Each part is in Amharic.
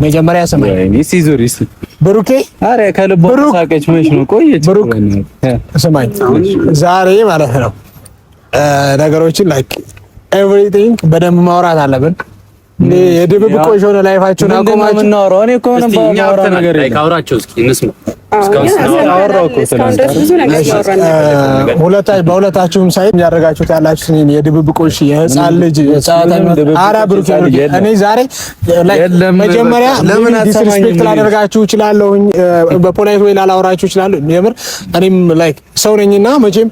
መጀመሪያ ስማኝ ብሩኬ፣ አረ ከልቧ ሳቀች። መች ነው ቆየች። ብሩክ ስማኝ፣ ዛሬ ማለት ነው ነገሮችን like everything በደንብ ማውራት አለብን። የድብብቆሽ የሆነ life ኣችሁን አቆማችሁ። የምናወራው እኔ እኮ ምንም ባወራው ነገር የለም። አውራቸው እስኪ እንስማ። በሁለታችሁም side ያደረጋችሁት ያላችሁት የድብብቆሽ የህፃን ልጅ ኧረ ብሩኬ፣ እኔ ዛሬ መጀመሪያ disrespect ላደርጋችሁ እችላለሁኝ፣ በ polite way ላላወራችሁ እችላለሁ። የምር እኔም like ሰው ነኝና መቼም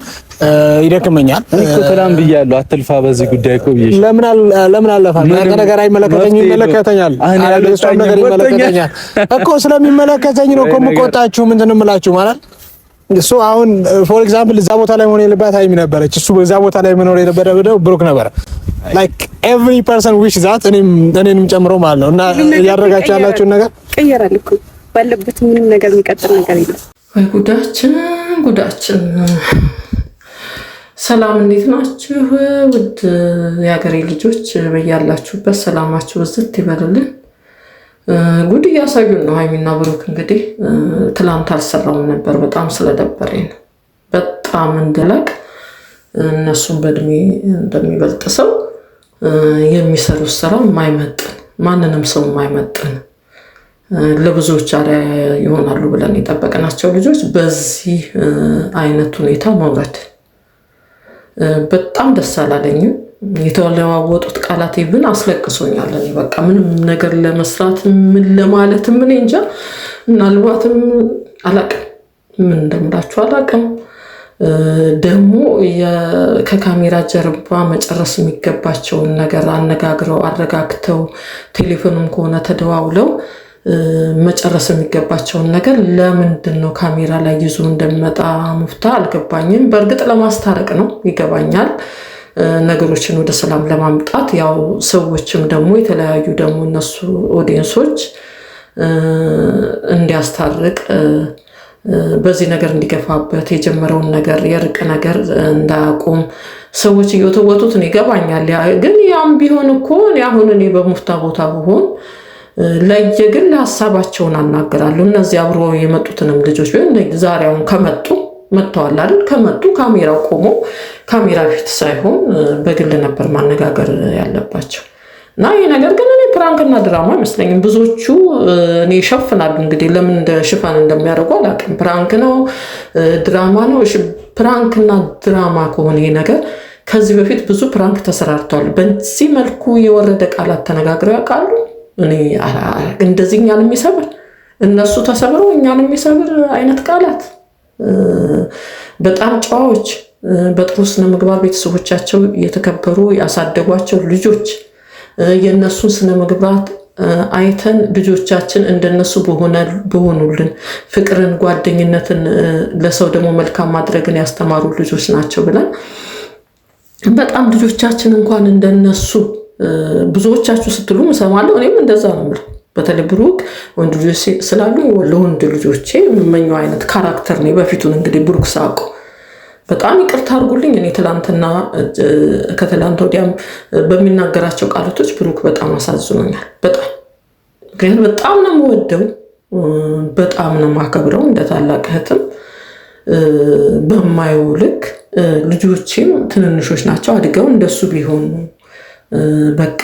ይደክመኛል። እኔ እኮ ትላንት ብያለሁ፣ አትልፋ በዚህ ጉዳይ እኮ ብዬሽ። ለምን አለፋ? ያንተ ነገር አይመለከተኝም፣ ይመለከተኛል። የእሷም ነገር ይመለከተኛል እኮ ስለሚመለከተኝ ነው እኮ የምቆጣችሁ። ምንድን ነው የምላችሁ ማለት እሱ አሁን for example እዛ ቦታ ላይ መሆን የለባት ሀይሚ ነበረች። እሱ በዛ ቦታ ላይ መኖር የነበረ ብሩክ ነበረ። Like every person wish that እኔንም ጨምሮ ማለት ነው። እና እያደረጋችሁ ያላችሁን ነገር ቀየራል እኮ ባለበት ምንም ነገር የሚቀጥል ነገር የለም። ወይ ጉዳችን ጉዳችን። ሰላም እንዴት ናችሁ? ውድ የሀገሬ ልጆች በያላችሁበት ሰላማችሁ ብዝት ይበልልን። ጉድ እያሳዩን ነው ሀይሚና ብሩክ። እንግዲህ ትላንት አልሰራውም ነበር በጣም ስለደበረኝ ነው። በጣም እንድለቅ እነሱን በእድሜ እንደሚበልጥ ሰው የሚሰሩት ስራ የማይመጥን ማንንም ሰው የማይመጥን ለብዙዎች አርአያ ይሆናሉ ብለን የጠበቅናቸው ልጆች በዚህ አይነት ሁኔታ መውረድ በጣም ደስ አላለኝም። የተለዋወጡት ቃላት ብን አስለቅሶኛል። እኔ በቃ ምንም ነገር ለመስራት ምን ለማለት ምን እንጃ፣ ምናልባትም አላቅም፣ ምን እንደምላችሁ አላቅም። ደግሞ ከካሜራ ጀርባ መጨረስ የሚገባቸውን ነገር አነጋግረው አረጋግተው ቴሌፎንም ከሆነ ተደዋውለው መጨረስ የሚገባቸውን ነገር ለምንድን ነው ካሜራ ላይ ይዞ እንደሚመጣ ሙፍታ አልገባኝም። በእርግጥ ለማስታረቅ ነው ይገባኛል፣ ነገሮችን ወደ ሰላም ለማምጣት ያው ሰዎችም ደግሞ የተለያዩ ደግሞ እነሱ audience ኦች እንዲያስታርቅ በዚህ ነገር እንዲገፋበት የጀመረውን ነገር የእርቅ ነገር እንዳያቆም ሰዎች እየተወቱት ነው ይገባኛል። ግን ያም ቢሆን እኮ አሁን እኔ በሙፍታ ቦታ ብሆን ለየግል ሀሳባቸውን አናገራለሁ። እነዚህ አብሮ የመጡትንም ልጆች ቢሆን ዛሬ አሁን ከመጡ መጥተዋል አይደል? ከመጡ ካሜራው ቆሞ ካሜራ ፊት ሳይሆን በግል ነበር ማነጋገር ያለባቸው። እና ይህ ነገር ግን እኔ prank ና ድራማ አይመስለኝም። ብዙዎቹ እኔ ይሸፍናሉ። እንግዲህ ለምን እንደ ሽፋን እንደሚያደርጉ አላውቅም። Prank ነው ድራማ ነው። Prank ና ድራማ ከሆነ ይሄ ነገር ከዚህ በፊት ብዙ prank ተሰራርተዋል። በዚህ መልኩ የወረደ ቃላት ተነጋግረው ያውቃሉ? እኔ እንደዚህ እኛን የሚሰብር እነሱ ተሰብረው እኛን የሚሰብር አይነት ቃላት በጣም ጨዋዎች፣ በጥሩ ስነ ምግባር ቤተሰቦቻቸው የተከበሩ ያሳደጓቸው ልጆች የእነሱን ስነ ምግባር አይተን ልጆቻችን እንደነሱ በሆኑልን ፍቅርን፣ ጓደኝነትን፣ ለሰው ደግሞ መልካም ማድረግን ያስተማሩ ልጆች ናቸው ብለን በጣም ልጆቻችን እንኳን እንደነሱ ብዙዎቻችሁ ስትሉ እሰማለሁ። እኔም እንደዛ ነው የምለው። በተለይ ብሩክ ወንድ ልጆች ስላሉ ለወንድ ልጆቼ የምመኘው አይነት character ነው። በፊቱን እንግዲህ ብሩክ ሳቁ በጣም ይቅርታ አድርጉልኝ። እኔ ትላንትና ከትላንት ወዲያም በሚናገራቸው ቃላቶች ብሩክ በጣም አሳዝኖኛል። በጣም ምክንያቱም በጣም ነው የምወደው፣ በጣም ነው የማከብረው እንደ ታላቅ እህትም በማየው ልክ ልጆቼም ትንንሾች ናቸው አድገው እንደሱ ቢሆኑ በቃ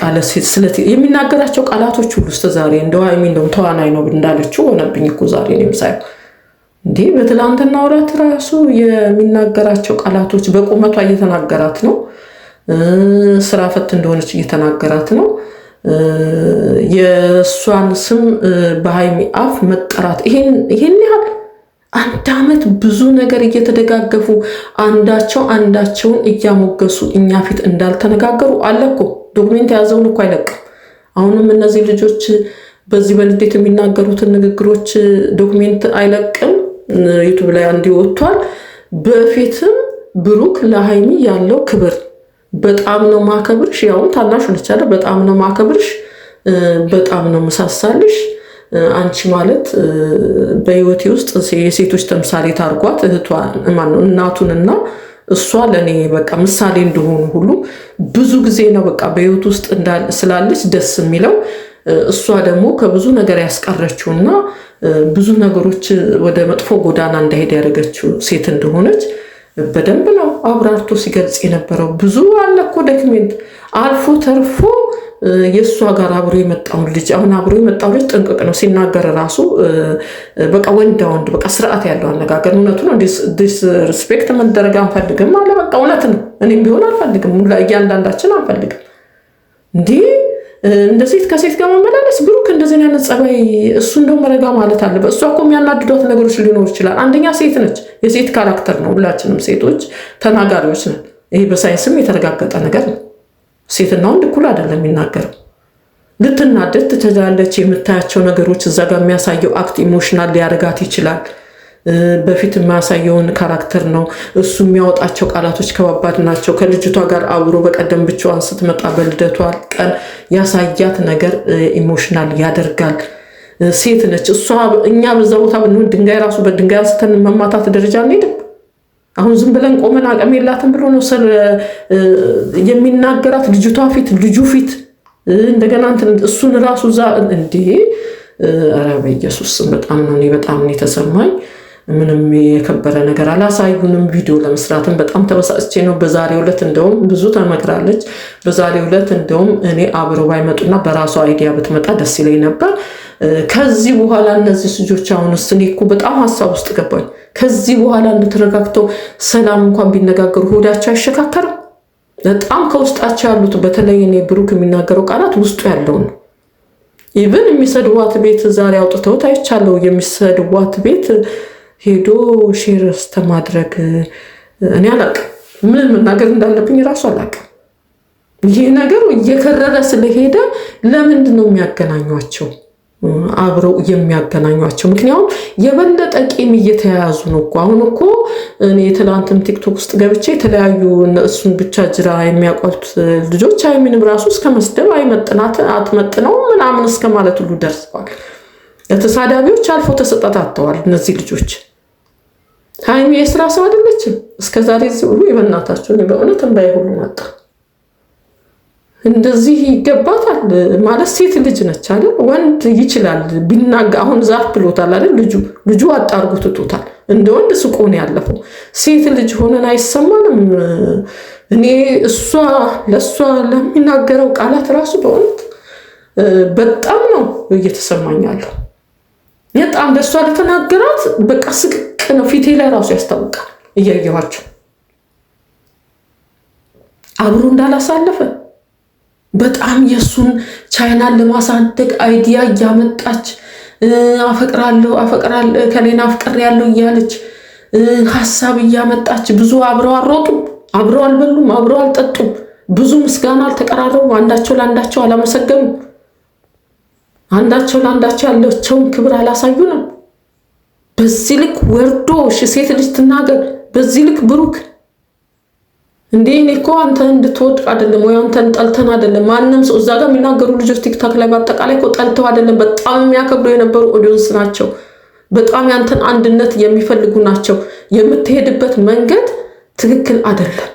ስለት የሚናገራቸው ቃላቶች ሁሉ እስከ ዛሬ እንደው ሀይሚ እንደውም ተዋናይ ነው እንዳለችው ሆነብኝ እኮ ዛሬ ነው የምሳየው። እንዲህ በትላንትና ወራት ራሱ የሚናገራቸው ቃላቶች በቁመቷ እየተናገራት ነው። ስራ ፈት እንደሆነች እየተናገራት ነው። የእሷን ስም በሀይሚ አፍ መጠራት ይሄን ያህል አንድ ዓመት ብዙ ነገር እየተደጋገፉ አንዳቸው አንዳቸውን እያሞገሱ እኛ ፊት እንዳልተነጋገሩ አለ እኮ document የያዘውን እኮ አይለቅም። አሁንም እነዚህ ልጆች በዚህ በንዴት የሚናገሩትን ንግግሮች document አይለቅም። YouTube ላይ አንድ ወጥቷል። በፊትም ብሩክ ለሀይሚ ያለው ክብር በጣም ነው ማከብርሽ፣ ያውም ታናሽ ነች አይደል? በጣም ነው ማከብርሽ፣ በጣም ነው ምሳሳልሽ አንቺ ማለት በህይወቴ ውስጥ የሴቶች ተምሳሌት አድርጓት እህቷ ማነው እናቱንና እሷ ለእኔ በቃ ምሳሌ እንደሆኑ ሁሉ ብዙ ጊዜ ነው በቃ በህይወት ውስጥ ስላለች ደስ የሚለው። እሷ ደግሞ ከብዙ ነገር ያስቀረችውና ብዙ ነገሮች ወደ መጥፎ ጎዳና እንዳሄድ ያደረገችው ሴት እንደሆነች በደንብ ነው አብራርቶ ሲገልጽ የነበረው። ብዙ አለ እኮ document አልፎ ተርፎ የእሷ ጋር አብሮ የመጣውን ልጅ፣ አሁን አብሮ የመጣው ልጅ ጥንቅቅ ነው ሲናገር ራሱ፣ በቃ ወንዳ ወንድ፣ በቃ ስርዓት ያለው አነጋገር። እውነቱ ነው። Disrespect መደረግ አንፈልግም አለ። በቃ እውነት ነው። እኔም ቢሆን አልፈልግም። እያንዳንዳችን አንፈልግም። እንዲህ እንደ ሴት ከሴት ጋር መመላለስ፣ ብሩክ እንደዚህ አይነት ጸባይ፣ እሱ እንደውም ረጋ ማለት አለበት። እሷ እኮ የሚያናድዷት ነገሮች ሊኖሩ ይችላል። አንደኛ ሴት ነች፣ የሴት character ነው። ሁላችንም ሴቶች ተናጋሪዎች ነን። ይሄ በሳይንስም የተረጋገጠ ነገር ነው። ሴትና ወንድ እኩል አይደለም የሚናገረው። ልትናደድ ትችላለች። የምታያቸው ነገሮች፣ እዛ ጋር የሚያሳየው act emotional ሊያደርጋት ይችላል። በፊት የማያሳየውን character ነው እሱ። የሚያወጣቸው ቃላቶች ከባባድ ናቸው። ከልጅቷ ጋር አብሮ በቀደም ብቻዋን ስትመጣ በልደቷ ቀን ያሳያት ነገር emotional ያደርጋል። ሴት ነች እሷ። እኛ በዛ ቦታ ብንሆን ድንጋይ ራሱ በድንጋይ አንስተን መማታት ደረጃ አንሄድም። አሁን ዝም ብለን ቆመን አቅም የላትም ብሎ ነው የሚናገራት ልጅቷ ፊት፣ ልጁ ፊት፣ እንደገና እሱን ራሱ እዛ እንዴ! ኧረ በኢየሱስ፣ በጣም ነው፣ እኔ በጣም ነው የተሰማኝ። ምንም የከበረ ነገር አላሳዩንም። ቪዲዮ ለመስራትም በጣም ተበሳጭቼ ነው። በዛሬው ዕለት እንደውም ብዙ ተመክራለች። በዛሬው ዕለት እንደውም እኔ አብረው ባይመጡና በራሷ idea ብትመጣ ደስ ይለኝ ነበር። ከዚህ በኋላ እነዚህ ልጆች፣ አሁንስ እኔ እኮ በጣም ሀሳብ ውስጥ ገባኝ። ከዚህ በኋላ እንደተረጋግተው ሰላም እንኳን ቢነጋገሩ ሆዳቸው አይሸካከርም። በጣም ከውስጣቸው ያሉት፣ በተለይ እኔ ብሩክ የሚናገረው ቃላት ውስጡ ያለው ነው። Even የሚሰድቧት ቤት ዛሬ አውጥተውት አይቻለው። የሚሰድቧት ቤት ሄዶ share እስከማድረግ፣ እኔ አላቅም፣ ምን መናገር እንዳለብኝ እራሱ አላቅም። ይህ ነገር እየከረረ ስለሄደ ለምንድን ነው የሚያገናኟቸው? አብረው የሚያገናኟቸው? ምክንያቱም የበለጠ ቂም እየተያያዙ ነው እኮ። አሁን እኮ እኔ ትላንትም ቲክቶክ ውስጥ ገብቼ የተለያዩ እሱን ብቻ ጅራ የሚያውቋት ልጆች ሀይሚንም ራሱ እስከ መስደብ፣ አይመጥናት፣ አትመጥነው ምናምን እስከ ማለት ሁሉ ደርሰዋል። ለተሳዳቢዎች አልፎ ተሰጠታተዋል እነዚህ ልጆች። ሀይሚ የስራ ሰው አይደለችም። እስከዛሬ እዚህ ሁሉ የበናታቸው በእውነት እንባዬ ሁሉ መጣ። እንደዚህ ይገባታል ማለት ሴት ልጅ ነች አይደል? ወንድ ይችላል ቢናጋ። አሁን ዛፍ ብሎታል አይደል? ልጁ አጣርጎ ትቶታል። እንደ ወንድ ስቆ ነው ያለፈው። ሴት ልጅ ሆነን አይሰማንም። እኔ እሷ ለእሷ ለሚናገረው ቃላት ራሱ በእውነት በጣም ነው እየተሰማኛለሁ። በጣም ለእሷ ለተናገራት በቃ ስቅቅ ነው፣ ፊቴ ላይ ራሱ ያስታውቃል። እያየኋቸው አብሮ እንዳላሳለፈ፣ በጣም የእሱን ቻይናን ለማሳደግ idea እያመጣች፣ አፈቅራለሁ፣ አፈቅራለሁ፣ ከሌና አፍቅሬያለሁ እያለች ሀሳብ እያመጣች፣ ብዙ አብረው አልሮጡም፣ አብረው አልበሉም፣ አብረው አልጠጡም፣ ብዙ ምስጋና አልተቀራረቡም፣ አንዳቸው ለአንዳቸው አላመሰገኑም፣ አንዳቸው ለአንዳቸው ያላቸውን ክብር አላሳዩንም። በዚህ ልክ ወርዶ እሺ ሴት ልጅ ትናገር፣ በዚህ ልክ ብሩክ እንዴ! እኔ እኮ አንተ እንድትወድቅ አይደለም ወይ አንተን ጠልተን አይደለም። ማንም ሰው እዛ ጋር የሚናገሩ ልጆች ቲክቶክ ላይ በአጠቃላይ እኮ ጠልተው አይደለም። በጣም የሚያከብሩ የነበሩ audience ናቸው። በጣም ያንተን አንድነት የሚፈልጉ ናቸው። የምትሄድበት መንገድ ትክክል አይደለም።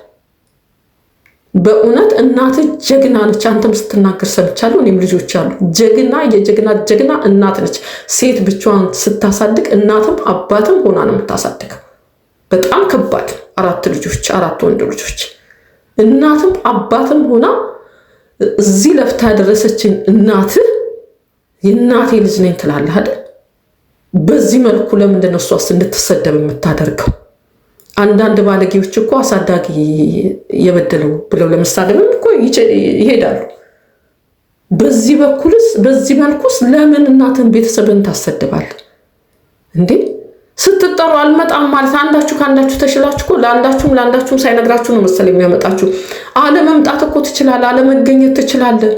በእውነት እናት ጀግና ነች። አንተም ስትናገር ሰምቻለሁ። እኔም ልጆች አሉ። ጀግና፣ የጀግና ጀግና እናት ነች። ሴት ብቻዋን ስታሳድግ እናትም አባትም ሆና ነው የምታሳድገው። በጣም ከባድ፣ አራት ልጆች፣ አራት ወንድ ልጆች እናትም አባትም ሆና እዚህ ለፍታ ያደረሰችን እናትህ የእናቴ ልጅ ነኝ ትላለህ አይደል? በዚህ መልኩ ለምንድን ነው እሷስ እንድትሰደብ የምታደርገው? አንዳንድ ባለጌዎች እኮ አሳዳጊ የበደለው ብለው ለመሳደብም እኮ ይሄዳሉ። በዚህ በኩልስ፣ በዚህ መልኩስ ለምን እናትን ቤተሰብን ታሰድባለህ እንዴ? ስትጠሩ አልመጣም ማለት፣ አንዳችሁ ከአንዳችሁ ተሽላችሁ እኮ ለአንዳችሁም ለአንዳችሁም ሳይነግራችሁ ነው መሰለኝ የሚያመጣችሁ። አለመምጣት እኮ ትችላለህ፣ አለመገኘት ትችላለህ።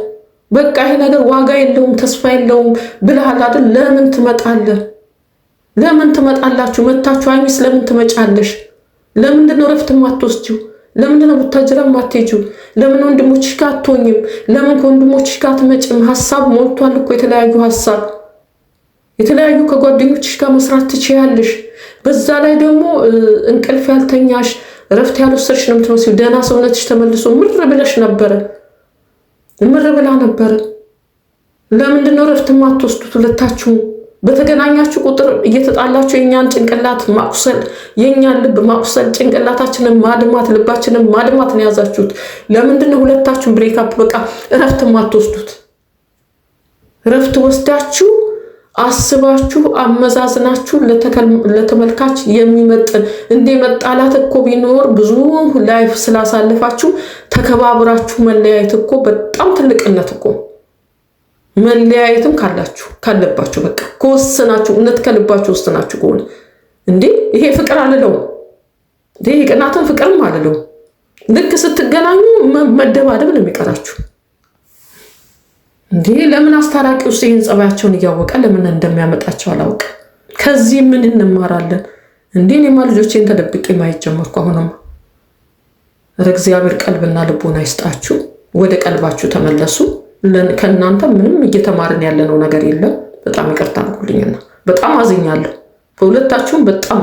በቃ ይሄ ነገር ዋጋ የለውም፣ ተስፋ የለውም ብለሃል አይደል? ለምን ትመጣለህ? ለምን ትመጣላችሁ? መታችሁ ሀይሚስ ለምን ትመጫለሽ? ለምንድን ነው ረፍት የማትወስጂው? ለምንድን ነው ቡታጅራ የማትሄጂው? ለምን ወንድሞችሽ ጋር አትሆኝም? ለምን ከወንድሞችሽ ጋር አትመጭም? ሀሳብ ሞልቷል እኮ፣ የተለያዩ ሀሳብ፣ የተለያዩ ከጓደኞችሽ ጋር መስራት ትችያለሽ። በዛ ላይ ደግሞ እንቅልፍ ያልተኛሽ፣ ረፍት ያልወሰድሽ ነው የምትመስዪው። ደህና ሰውነትሽ ተመልሶ ምር ብለሽ ነበረ፣ ምር ብላ ነበረ። ለምንድን ነው እረፍት የማትወስዱት? ሁለታችሁ በተገናኛችሁ ቁጥር እየተጣላችሁ የእኛን ጭንቅላት ማቁሰል፣ የእኛን ልብ ማቁሰል፣ ጭንቅላታችንን ማድማት፣ ልባችንን ማድማት ነው የያዛችሁት። ለምንድን ነው ሁለታችሁን break up በቃ እረፍት የማትወስዱት? እረፍት ወስዳችሁ አስባችሁ አመዛዝናችሁ ለተመልካች የሚመጥን እንዴ፣ መጣላት እኮ ቢኖር ብዙ life ስላሳልፋችሁ ተከባብራችሁ መለያየት እኮ በጣም ትልቅነት እኮ። መለያየትም ካላችሁ ካለባችሁ በቃ ከወሰናችሁ፣ እውነት ከልባችሁ ወስናችሁ ከሆነ እንዴ፣ ይሄ ፍቅር አልለውም። ይሄ ቅናትን ፍቅርም አልለውም። ልክ ስትገናኙ መደባደብ ነው የሚቀራችሁ። እንዴ፣ ለምን አስታራቂ ውስጥ ይህን ጸባያቸውን እያወቀ ለምን እንደሚያመጣቸው አላውቅም። ከዚህ ምን እንማራለን? እንዴ፣ እኔማ ልጆቼን ተደብቄ ማየት ጀመርኩ። አሁንማ ኧረ እግዚአብሔር ቀልብና ልቦና ይስጣችሁ። ወደ ቀልባችሁ ተመለሱ። ከእናንተ ምንም እየተማርን ያለነው ነገር የለም። በጣም ይቅርታ አድርጉልኝና በጣም አዝኛለሁ። በሁለታችሁም በጣም